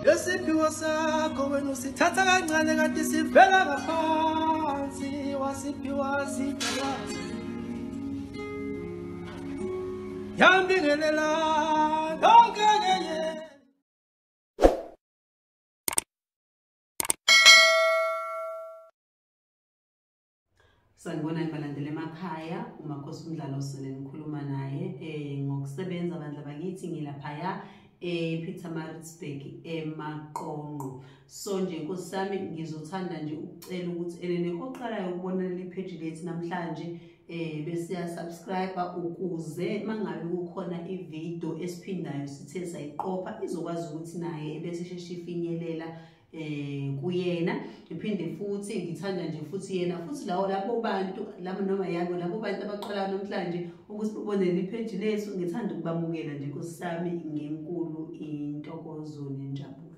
Lesiphiwo sakho wena usithatha kancane kanti sivela ngaphansi, wasiphiwa sidalwazi. Yambingelela nonke ngenye. Sanibonani balandela emakhaya, uMakhosi Umdlalo osele ngikhuluma naye ngokusebenza bandla bakithi ngilaphaya ePietermaritzburg eMaqonqo. So nje Nkosi yami ngizothanda nje ukucela ukuthi enene oqalayo ukubona leli page lethu namhlanje bese ya subscribe ukuze mangabe kukhona ivideo esiphindayo sithe sayiqopha izokwazi ukuthi naye ebese isheshe ifinyelela kuyena. Ngiphinde futhi ngithanda nje futhi yena futhi lawo labo bantu labo noma yabo labo bantu abaqala namhlanje ukuthi babone ipage lethu, ngithanda ukubamukela nje Nkosi yami ngenkulu intokozo nenjabulo.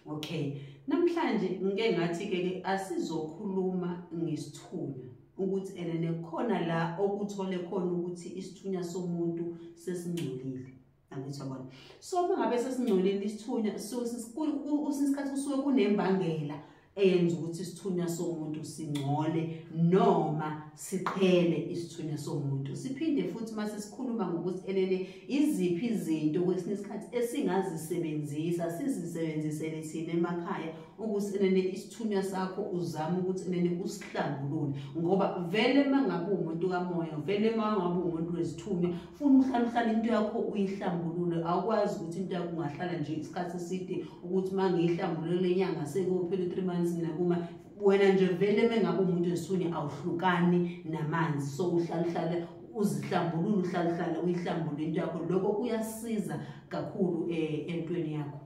Okay, namhlanje ngike ngathi ke asizokhuluma ngesithunywa ukuthi enene khona la okuthole khona ukuthi isithunywa somuntu sesingcolile. Angithabona. So mangabe sesingcolile isithunywa, isikhathi kusuke kunembangela eyenza ukuthi isithunywa somuntu singcole noma siqhele isithunywa somuntu. Siphinde futhi mase sikhuluma ngokuthi enene iziphi izinto kwesinye isikhathi esingazisebenzisa sizisebenzisele thina emakhaya ukuthi enene isithunywa sakho uzame ukuthi enene usihlambulule, ngoba vele mangabe umuntu kamoya, vele mangabe umuntu wesithunywa, funa uhlala into yakho uyihlambulule. Awukwazi ukuthi into yakho ungahlala nje isikhathi eside ukuthi mangiyihlambulule inyanga sekuphela 3 months mina kuma wena nje vele mengabe umuntu wesithunywa awuhlukani namanzi. So uhlala uzihlambulule, uhlala uyihlambulule into yakho, lokho kuyasiza kakhulu entweni yakho.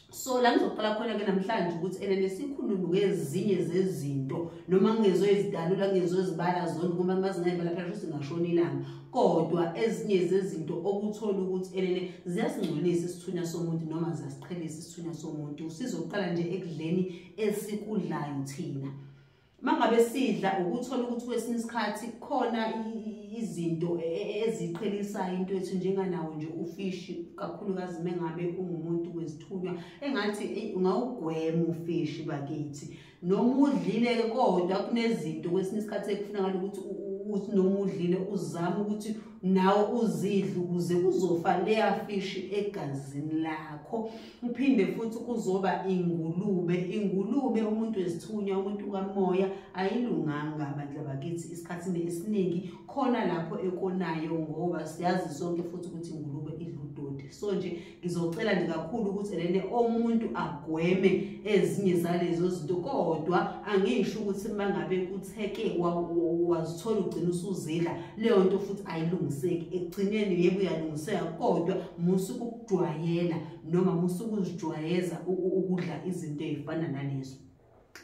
So la ngizoqala khona ke namhlanje ukuthi enene sikhulume ngezinye zezinto noma ngizoyizidalula ngizozibala zonke kuma mazingayibala phela futhi singashona ilanga, kodwa ezinye zezinto okuthola ukuthi enene ziyasingcolisa isithunywa somuntu noma ziyasiqhelisa isithunywa somuntu. Sizoqala nje ekudleni esikudlayo thina. Mangabe sidla ukuthola ukuthi kwesinye isikhathi khona izinto eziqhelisayo into ethu njenganawo nje ufishi, kakhulukazi mengabe ungumuntu wezithunywa, engathi ungawugwema ufishi bakithi. Noma udlile kodwa kunezinto kwesinye isikhathi ekufunakala ukuthi uthi noma udlile uzame ukuthi nawe uzidle ukuze kuzofa leya fishi egazini lakho. Uphinde futhi kuzoba ingulube. Ingulube umuntu wesithunywa, umuntu kamoya, ayilunganga bandla bakithi isikhathi esiningi khona lapho ekonayo, ngoba siyazi sonke futhi ukuthi ingulube idla udoti. So nje ngizocela nje kakhulu ukuthi lene omuntu agweme ezinye zalezo zinto, kodwa angisho ukuthi mangabe kutheke wazithola ugcina usuzidla leyo nto futhi ayilungiseki. Ekugcineni yebo uyalungiseka, kodwa musuku ukujwayela noma musuku uzijwayeza ukudla izinto ezifana nalezo.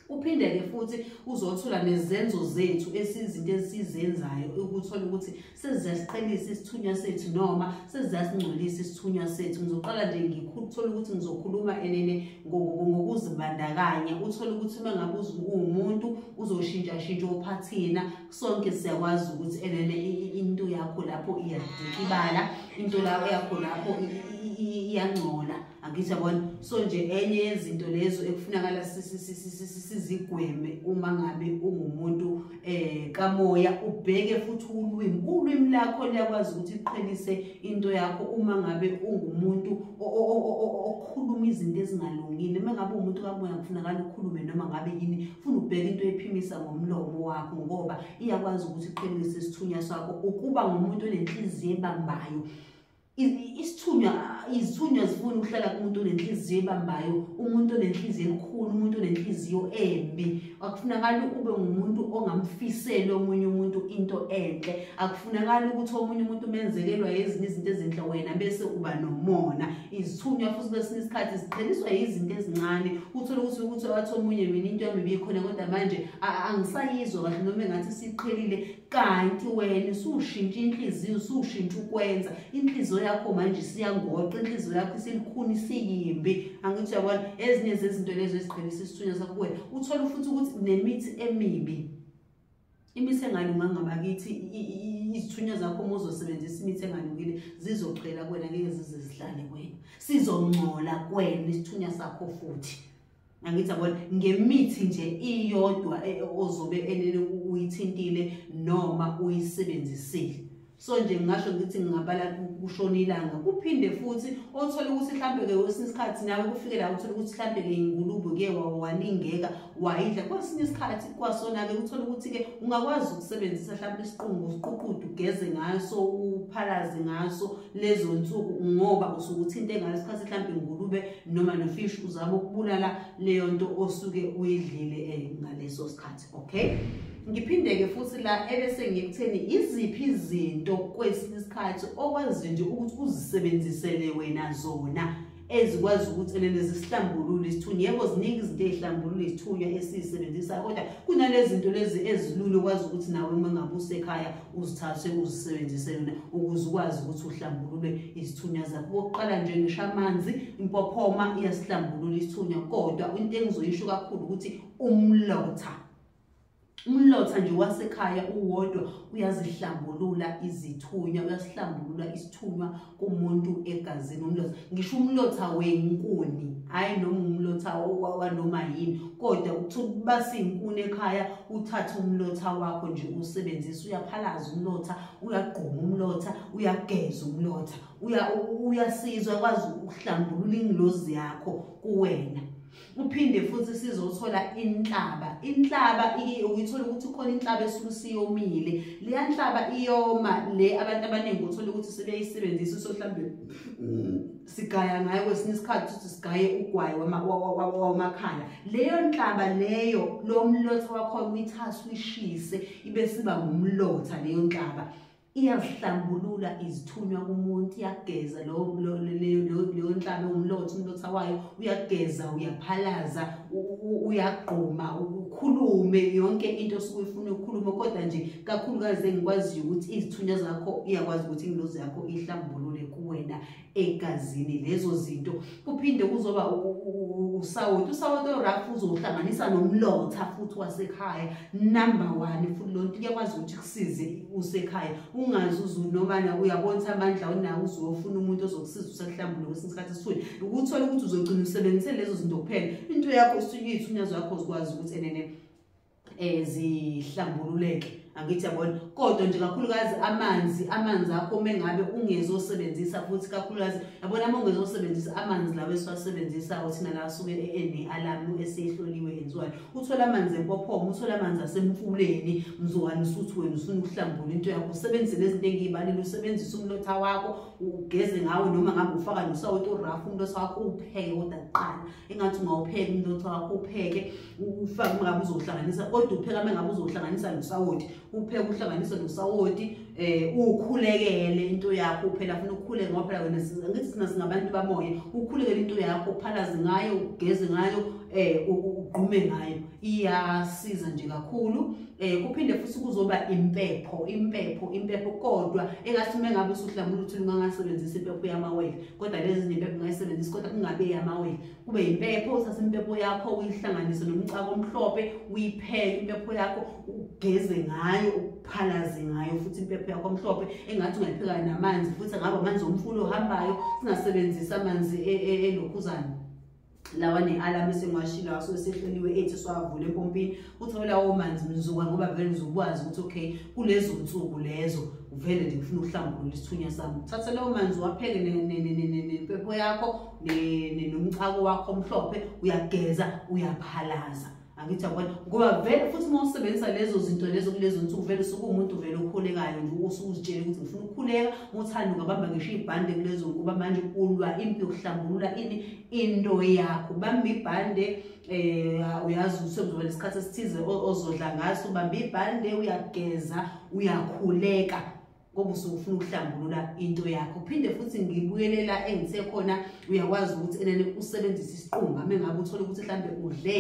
Uphinde ke futhi uzothola nezenzo zethu esizinto esizenzayo ukuthola ukuthi seziyasiqhelisa isithunywa sethu noma seziyasingcolisa isithunywa sethu. Ngizoqala nje ngikuthola ukuthi ngizokhuluma enene ngokuzibandakanya. Uthola ukuthi uma ngabe uwumuntu uzoshintsha shintsha ophathina, sonke siyakwazi ukuthi enene into yakho lapho iyadikibala, into yakho lapho iyangcola. Angithi yabona. So nje enye yezinto lezo ekufunakala sizigweme uma ngabe ungumuntu kamoya, ubheke futhi ulwimi. Ulwimi lakho liyakwazi ukuthi iqhelise into yakho uma ngabe ungumuntu okhuluma izinto ezingalungile. Uma ngabe umuntu kamoya kufunakala ukhulume noma ngabe yini, funa ubheke into ephimisa ngomlomo wakho, ngoba iyakwazi ukuthi iqhelise isithunywa sakho. Ukuba ngumuntu onenhliziyo ebambayo, isithunywa izithunywa zifuna ukuhlala kumuntu onenhliziyo ebambayo, umuntu onenhliziyo enkulu, umuntu onenhliziyo embi. Akufunakali ube ngumuntu ongamfiseli omunye umuntu into enhle. Akufunakali ukuthi omunye umuntu umenzekelwa ezinye izinto ezinhle wena bese uba nomona. Izithunywa futhi kwesinye isikhathi ziqheliswa izinto ezincane, uthole ukuthi wathi omunye mina into yami ibikhona kodwa manje angisayizwa kahle noma engathi siqhelile, kanti wena usushintsha inhliziyo, usushintsha ukwenza inhliziyo yakho manje siyangoqa, inhliziyo yakho isilikhuni siyimbi. Angithi uyabona ezinye zezinto lezo eziqhelisa isithunywa sakho kuwena. Uthola futhi ukuthi nemithi emibi. Imithi engalunganga bakithi, izithunywa zakho uma uzosebenzisa imithi engalungile zizochela kuwena, ngeke zize zihlale kuwena, sizongcola kuwena isithunywa sakho futhi. Angithi yabona, ngemithi nje iyodwa ozobe enene uyithintile noma uyisebenzisile. So nje ngingasho ngithi ngingabala kushona ilanga. Kuphinde futhi othole ukuthi mhlambe-ke kwesinye isikhathi nawe kufike la uthole ukuthi mhlambe-ke ingulube-ke walingeka wayidla. Kwesinye isikhathi kwasona-ke uthole ukuthi-ke ungakwazi ukusebenzisa mhlambe isiqungu, usiququde ugeze ngaso, uphalaze ngaso lezo nsuku, ngoba usuke uthinte ngaso isikhathi mhlambe ingulube noma nofish uzama ukubulala leyo nto osuke uyidlile ngaleso sikhathi. Okay, ngiphinde-ke futhi la ebese ngikutheni iziphi izinto kwesinye isikhathi okwazi nje ukuthi uzisebenzisele wena zona ezikwazi ukuthi enene zisihlambulule isithunywa. Yebo, ziningi izinto ey'hlambulula isithunywa esiyisebenzisayo, kodwa kunalezi zinto lezi ezilula okwazi ukuthi nawe uma ngabe usekhaya uzithathe uzisebenzise yona ukuze ukwazi ukuthi uhlambulule izithunywa zakho. Okokuqala nje ngisho amanzi, impophoma iyasihlambulula isithunywa, kodwa into engizoyisho kakhulu ukuthi umlotha. Umlotha nje wasekhaya uwodwa uyazihlambulula izithunywa, uyasihlambulula isithunywa kumuntu egazini. Umlotha, ngisho umlotha wenkuni, hhayi noma umlotha wanoma yini, kodwa ubasa iy'nkuni ekhaya, uthathe umlotha wakho nje usebenzise. Uyaphalaza umlotha, uyagquma umlotha, uyageza umlotha, uyasizwa, uyakwazi ukuhlambulula ingilozi yakho kuwena. Uphinde futhi sizothola inhlaba. Inhlaba uyithola ukuthi khona inhlaba esuke isiyomile. Leya nhlaba iyoma le abantu abaningi uthola ukuthi sebeyisebenzisa, so mhlambe sigaya ngayo kwesinye isikhathi ukuthi sigaye ugwayi wamakhala. Leyo nhlaba leyo, lo mlotha wakhona uyithathe uyishise ibe siba ngumlotha. Leyo nhlaba iyazihlambulula izithunywa kumuntu, iyageza leyo nhlaba umlotha, umlotha wayo uyageza, uyaphalaza, uyagquma, ukhulume yonke into osuke uyifuna ukukhuluma. Kodwa nje kakhulukazi engikwaziyo ukuthi izithunywa zakho iyakwazi ukuthi ingilozi yakho ihlambulule kuwena egazini lezo zinto. Kuphinde kuzoba usawoti, usawoti orafu uzohlanganisa nomlotha futhi wasekhaya, number 1 futhi lo nto iyakwazi ukuthi kusize usekhaya. Ungazi noma uyabona amandla onawo uzofuna umuntu ozokusiza usahlambulule kwesinye isikhathi isithunywa, ukuthola ukuthi uzogcina usebenzise lezo zinto kuphela, into yakho iy'thunywa zakho zikwazi ukuthi enene zihlambululeke. Angithi yabona, kodwa nje kakhulukazi amanzi akho uma ngabe ungezosebenzisa futhi kakhulukazi yabona uma ungezosebenzisa amanzi lawo esiwasebenzisayo thina la asuke ene-alamu esehloliwe enziwayo, uthola amanzi empophoma, uthola amanzi asemfuleni, mzukwane usuthi wena ufuna ukuhlambulula into yakho, usebenzise lezi zinto engiy'balile, usebenzise umlotha wakho ugeze ngawo, noma ngabe ufaka nosawoti orafu umlotha wakho uwupheke kodwa kuqala. Engathi ungawupheka umlotha wakho upheke ufake uma ngabe uzohlanganisa, kodwa upheka uma ngabe uzohlanganisa nosawoti, upheke uhlanganise nosawoti, ukhulekele into yakho phela, ufuna ukukhuleka ngoba phela wena ngithi thina singabantu bamoya, ukhulekele into yakho, uphalaze ngayo, ugeze ngayo, ugqume ngayo, iyasiza nje kakhulu. Kuphinde futhi kuzoba impepho, impepho kodwa engathi uma ngabe usuhlambulula uthi ungangasebenzisa impepho yamawele, kodwa lezi zinto ungayisebenzisa kodwa kungabe yamawele, kube impepho. Uthathe impepho yakho uyihlanganise nomcako omhlophe, uyipheke impepho yakho, ugeze ngayo, uphalaze ngayo futhi impepho yakho omhlophe. Engathi ungayipheka namanzi futhi, ngabe amanzi omfula ohambayo, singasebenzisi amanzi elokhuzana lawa ne-alamu esengiwashilo asuke esehloliwe ethi siwavule empompini, uthole lawo manzi mzuka, ngoba vele uzokwazi ukuthi okay kulezo nsuku lezo vele nje ngifuna ukuhlambulula isithunywa sami. Thatha lawo manzi wapheke nempepho yakho nomcako wakho omhlophe, uyageza, uyaphalaza. Angithi yabona, ngoba vele futhi uma usebenzisa lezo zinto lezo kulezo nsuku vele usuke umuntu vele okhulekayo nje, usuke uzitshele ukuthi ngifuna ukukhuleka, uthanda ungabamba ngisho ibhande kulezo, kuba manje ulwa impi yokuhlambulula ini into yakho. Bamba ibhande, uyazi usezoba nesikhathi esithize ozodla ngaso, ubamba ibhande, uyageza, uyakhuleka. Ngoba usuke ufuna ukuhlambulula into yakho. Phinde futhi ngibuyelela engithe khona, uyakwazi ukuthi enene usebenzise isiqunga mengabe uthola ukuthi mhlambe udle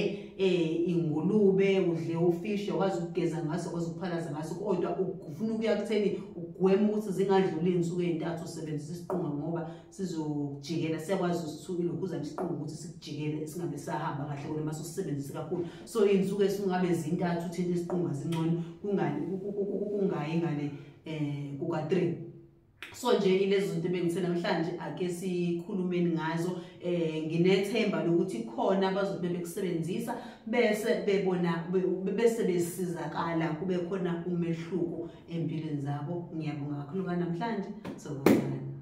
ingulube, udle ufish, uyakwazi ukugeza ngaso, uyakwazi ukuphalaza ngaso, kodwa ufuna ukuya kutheni ugwema ukuthi zingadluli iy'nsuku ey'ntathu usebenzisa isiqunga, ngoba sizokujikela, siyakwazi ilokhuzana isiqunga ukuthi sikujikele singabe sahamba kahle kona mase usisebenzise kakhulu. So iy'nsuku esingabe zintathu uthinte isiqunga zingcono kungayi ngale kuka 3. So nje ilezi zinto ebengithe namhlanje ake sikhulumeni ngazo. Nginethemba lokuthi khona abazobe bekusebenzisa bese bebona bese besizakala, kube khona umehluko empilweni zabo. Ngiyabonga kakhulu namhlanje, sokubonana.